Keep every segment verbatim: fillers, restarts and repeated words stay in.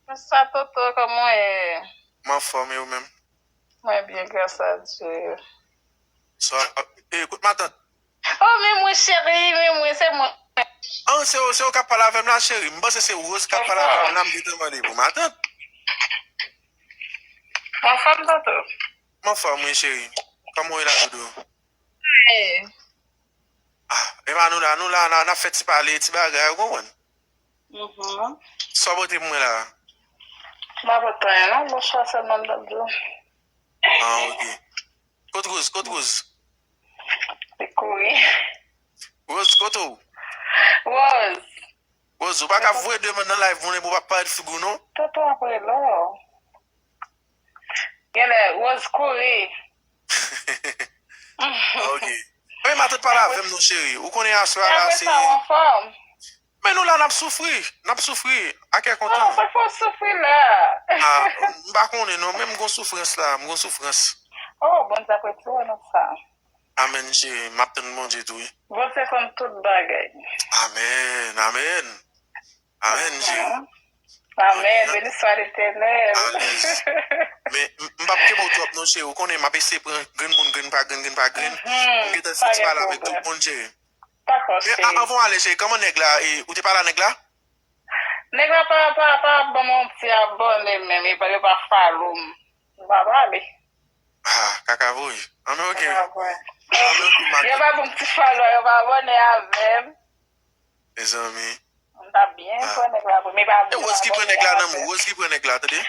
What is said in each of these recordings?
Bonswa Toto, kòman w ye? M anfòm, e ou menm? Mwen byen, gras a Dye. Sa, e, kout matant. Oh, men mwen cheri, men mwen, se mwen. Ah, se ou, se ou k ap pale avè m la, cheri. M panse se Rose k ap pale avè m la, m gentan mande pou matant. M anfòm, Toto. M anfòm, wi, cheri. Kòman w ye la, doudou? Hey. Ah, e pa nou la, nou la, n a, n ap fè ti pale, ti bagay, ou konprann? Mhm. Sa w pote pou mwen la? M pa pote anyen, non, bonswa sèlman m t ap di w. Ah, ok. Kot Rose? Kot Rose? Li kouri. Rose, kote w? Rose. Rose, ou pa ka voye demann nan live, moun, epi w pa parèt figi w, non? Toto ap rele w. Genlè, Rose kouri. Ah, ok. Men matant pale avè m non, cheri. Ou konnen aswè a la, se... Apre sa, w anfòm? Men nou la, n ap soufri. N ap soufri. A kè kontan. Oh, fòk fò w soufri la. Ah, m pa konnen non, men m gon soufrans la, m gon soufrans. Oh, Bondye ap retire nou sa. Amèn, cheri. M ap tann Bondye tou, wi. Bondye konn tout bagay. Amèn, amèn. Amèn, cheri. Amèn, beni swa Letènèl. Amèn. Men, m, m p ap kenbe w twòp non, cheri. Ou konnen, m ap eseye pran grenn moun, grenn pa grenn, grenn pa grenn. M gentan fè ti pale avèk tout moun, cheri. Dakò, cheri. Men a, anvan w ale, cheri, kòman nèg la, e, ou te pale a nèg la? Nèg la pa, pa, pa ban m yon ti abòne menm, e pa, yo pa follow m. M pa pale. Ah, kaka voye. Anben, ok. Anben, ok, matant. Yo pa ban m ti follow, yo pa abòne avè m. Mezanmi. M t ap byen pran nèg la pou, men pa... E Rose ki pran nèg la nan men w, Rose ki pran nèg la, tande?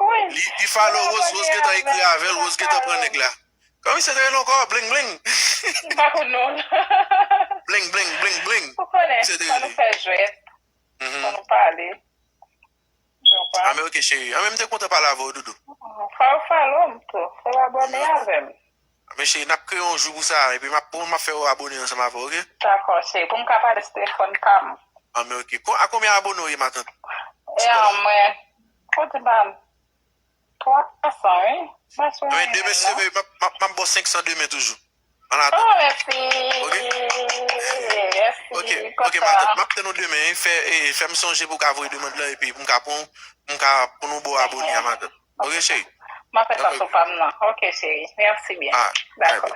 Wi. Li, li follow Rose, Rose gentan ekri avè l, Rose gentan pran nèg la. Kòm misye te rele ankò, bling, bling. M pa konn non. Bling, bling, bling, bling. Ou konnen, fò nou fè jwèt, fò nou pale. Anben, ok, cheri. Anben, m te kontan pale avè w, doudou. Fò w follow m tou. Fò w abòne avè m. Anben, cheri, n ap kreye yon jou pou sa, epi m ap, pou m ap fè w abòne ansanm avè w, ok? Dakò, cheri. Pou m ka pale sou telefòn pa m. Anben, ok. Kon, a konbyen abòne w ye, matant? E, an mwen, kote pa m? Twa san, wi. Anben, demen, si Dye vle, m ap, m ap, m ap ba w senk san demen toujou. An atandan. Oh, mèsi. Ok? Mèsi. Ok, ok, matant, m ap tann ou demen, wi. Fè, e, fè m sonje pou w ka voye demann lan, epi pou m ka pran, pou m ka, pou nou ba w abòne a, matant. Ok, cheri? M ap fè sa sou pa m nan. Ok, cheri. Mèsi byen. Ah, dakò.